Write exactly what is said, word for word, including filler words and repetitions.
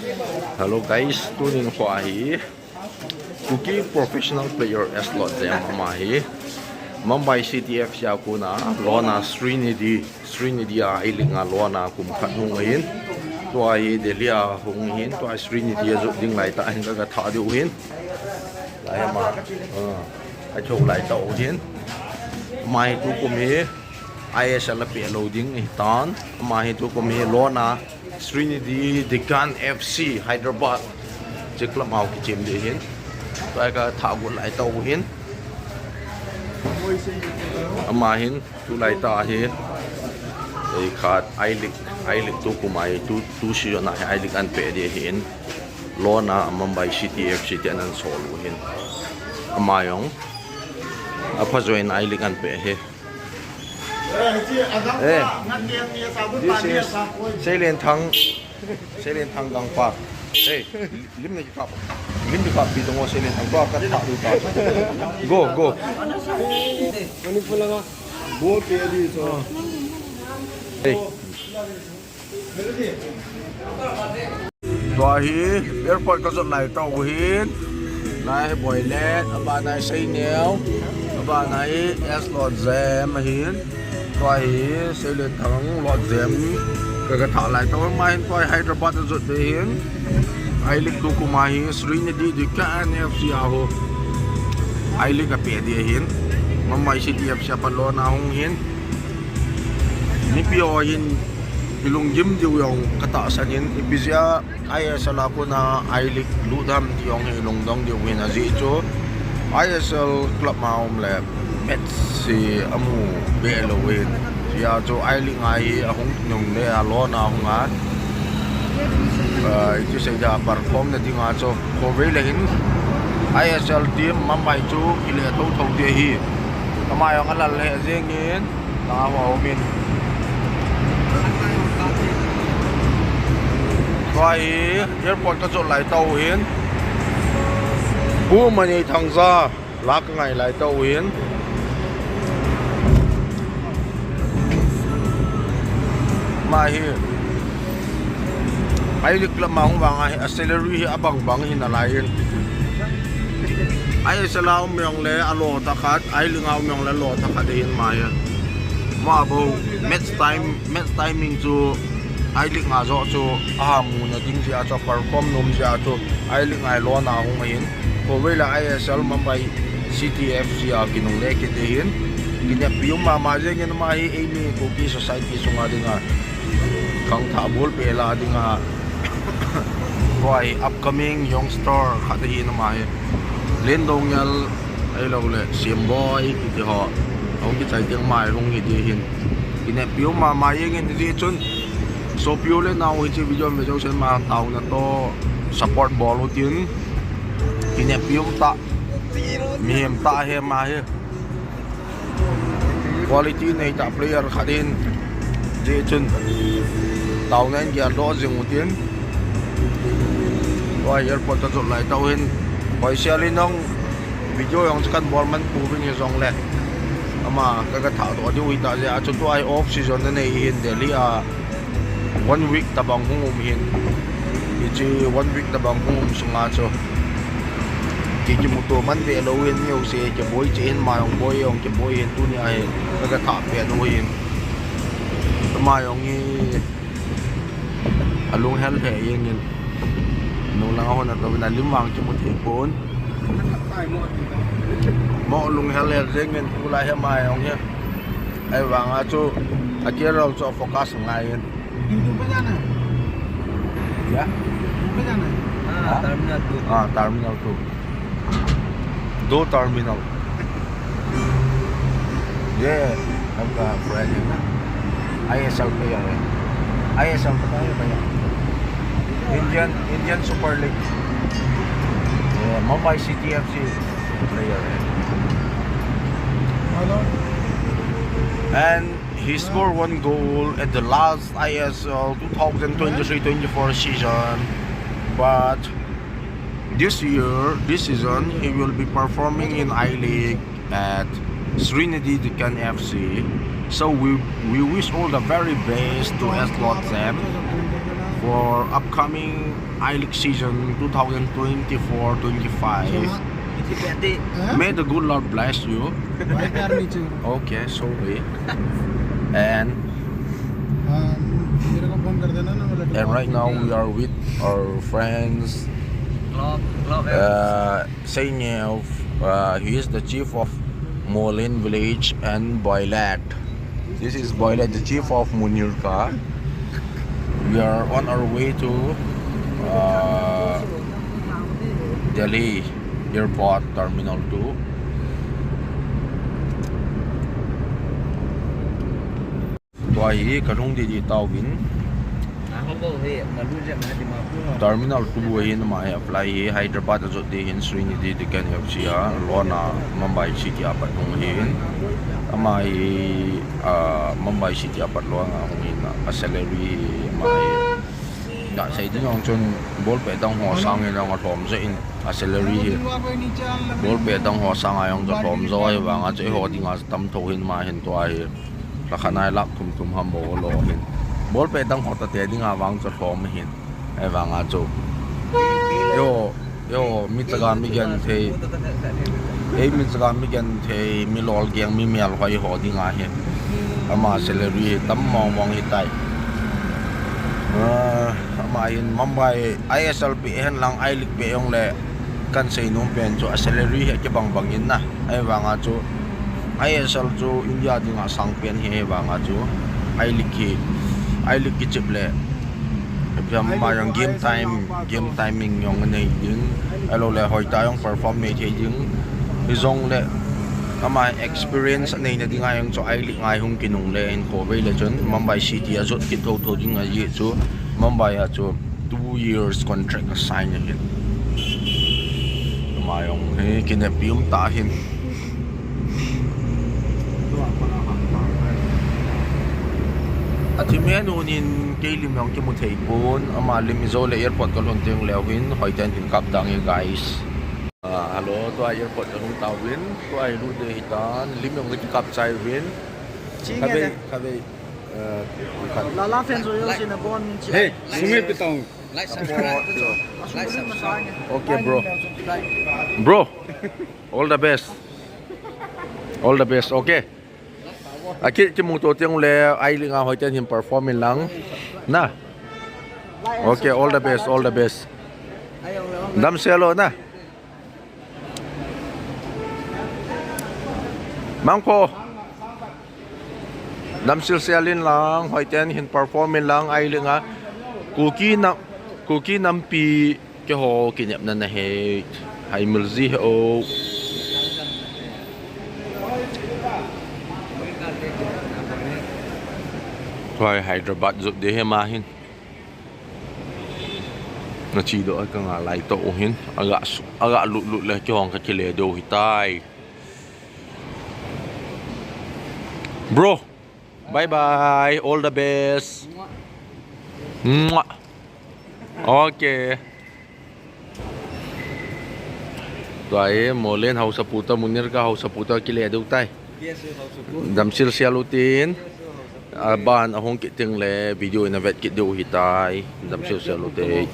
Hello guys, tunin kho ahi. Kuki professional player S Lord Jem ama hi Mumbai City F C a kona lona Srinidhi, Srinidhi a I-League a lona kum khat hung ahin. Tua hi Delhi a hung ahin, tua Srinidhi a jot ding lai tah hin ka, ka thah diu hin. Lai ama, ah, a chou lai tah u hin. Ama hi tukum hi I S L a peh lou ding ahi tan. Ama hi tukum hi lona Srinidhi Deccan F C Hyderabad. Che club mau kichem ding hin. Tua ka thah got lai tah u hin. Ama hin tulai tah hi. Ei khat I-League, I-League tukum a hi tu, tu season a hi I-League an peh ding hin. Lona Mumbai City F C te an an sol u hin. Ama jong. Apha join I-League an peh hi. Eh, this is Selen Thang, Selen Thang Gangpa. Hey, lim na kikap. Lim kikap pi tong Selen Thang. Tua ka thah diu ta. Go, go. Manipur langa. Bol pe di so. Hey. Tua hi airport ka jot lai tah u hin. Lai hi Boilet, abana hi Seineo, abana hi S Lord Jem ahin. Tua hi Selen Thang Lord Jem. Ka, ka thah lai tah u hin, tua hi Hyderabad a jot ding hin. I-League tukum a hi Srinidhi Deccan F C a ho. I-League a peh ding hin. Mumbai City F C a pat lona hung hin. Mipi ho hin ilunggim diu jong ka tahsan in, ipi jeh a I S L a kona I-League lut ham ti jong hi ilungdong diu hin ajeh chu I S L club ma um le match hi amu be lou hin. Hijeh chun I-League a hi ahung nung le alona hung a. Ah, iti sei dia perform na ding a chu khovei le hin I S L team Mumbai chu kile thotho ding ahi. Ama jong alal le jeng in. Tao a um in. Tua hi airport ka jot lai tah u hin. Pu Mani Thangja la ka ngai lai tah u hin. Ama hi I-League club ma hung vang a hi, a salary hi abang bang hi nalai in. I S L a um jong le alo tah khat, I-League a um jong le alo tah khat hin ama hi. Ama bou match time, match timing chu I-League a joh chu aha muna ding jeh a chu, perform nom jeh a chu I-League a lona hung ahin. Khovei le I S L Mumbai City F C a kinungle kit ding hin. Kineppi um mama jeng in ama hi eimi Kuki society sunga dinga khangthah bolpeh la dinga tua hi upcoming youngster khat ahin ama hi. Lendongel ahilou le Siamboi kiti ho. Ahung kichai teng ama hi hung hi ding hin. Kineppi um mama jeng in hijeh chun sopi u le nao hiche video ve jousen ama taona toh support bol utin. Kineppi um tah. Mihem tah ahi ama hi. Quality nei tah player khat ahin. Hijeh chun taona in geldoh jing utin. Tua airport ka jot lai tah u hin. Hoisel in jong video jong chu kan bol man pouvin hijongle, ama ka, ka thahdoh diu hita jeh a chu tua hi off season anei hin Delhi a. One week tabang hung um hin. Hiche one week tabang hung um sunga chu ki, kimuto man ve lou hin, mi jouse kiboi cheh hin, ama jong boi, jong kiboi hin, tuni a hi ka, ka thah pet u hin. Ama jong hi alunghel lheh jeng in. Nunglang a hon atouvin alim vang kimu thei pon. Mo lunghel lheh jeng in tulai hi ama jong hi. Ahivanga chu a career chu a focus ngai in. तुम पे जाना है? क्या? तुम पे जाना है? हाँ, हाँ? Terminal two। हाँ, terminal two। दो terminal। ये आपका friend है ना? I S L player है। I S L पता है भैया? Indian, Indian Super League। ये Mumbai City F C player है। Hello। And He scored one goal at the last I S L two thousand twenty-three twenty-four season, but this year, this season, he will be performing in I-League at Srinidhi Deccan F C. So we, we wish all the very best to S Lord Jem. for upcoming I-League season two thousand twenty-four twenty-five. Huh? May the good Lord bless you. Okay, sorry. And and right now we are with our friends. Uh, Seinyev, uh, he is the chief of Molin village, and Boilat. This is Boilat, the chief of Munirka. We are on our way to uh, Delhi Airport Terminal two. Tua hi kalhung didi tauvin. Terminal two ahin ama hi a flight hi Hyderabad ajot ding ahin Srinidhi Tiken F C a lona Mumbai City a pat hung ahin. Ama hi, ah, Mumbai City a pat lona hung ahin a salary hi ama hi. Nasei ding jong chun ball pet dang ho sangin jong alhom jeh in a salary hi. Ball pet dang ho sanga jong chu alhom jo ahi vanga chu eiho dinga chu tamtho ahin ama hin tua hi. Lakh khat nai lakh thum thum ham bou lo hin. Ball pet dang ho tate dinga vang chu alhom ahin. Ahivanga chu. Eiho, eiho, mi chaga mi genthei. Ei mi chaga mi genthei, mi lolgeng, mi melhoi ho dinga hi. Ama salary hi tam mong mong ahitai. Ah, ama hin Mumbai I S L pet hen lang I-League pet jong le. Kan seinom pen chu a salary hi akibang bang in na. Ahivanga chu I S L chu India dinga sang pen hi ahivanga chu I-League hi, I-League kichep le. Ama jong game time, game timing jong anei ding. Ahilou le hoitah jong perform nei thei ding. Hijong le ama experience aneina dinga jong chu I-League ngai hung kinung le hinkho vei le chun Mumbai City ajot kit thotho ding ahi chu Mumbai a chu two years contract asign ahin. Ama jong hi kineppi um tah ahin. Athi me nun in kei lim jong kimu thei pon, ama lim ijou le airport kalhun teng leu hin hoiten hin kap tange guys. Ah, hello, tua airport kalhung tauvin, tua hi lut ding ahitan, lim jong kakikap chai uvin. Khatvei, khatvei. Lala fan jo yo sina bon chi. Hey, sumit pitong. Like, subscribe. Okay, bro. Bro, all the best. All the best, okay? Aki kimu to teng le I-League a hoiten hin perform in lang. Na. Okay, all the best, all the best. Damsel o na. Mangpho. Damsel sel in lang, hoiten hin perform in lang, I-League a. Kuki na, Kuki nampi keiho kinepna nahe. Hai milji he o. Tua hi Hyderabad jot ding ahi ama hin. Nache doh a ka ngai lai toh u hin. Aga su-, aga lut lut le keiho kakile diu ahitai. Bro, bye bye. All the best. Mwah. Okay. Tua hi Molen hausapu toh, Munirka hausapu toh kile diu tai. Damsel sel u tin. Aban ahung kit teng le video in avet kit diu ahitai. Damsel sel u te.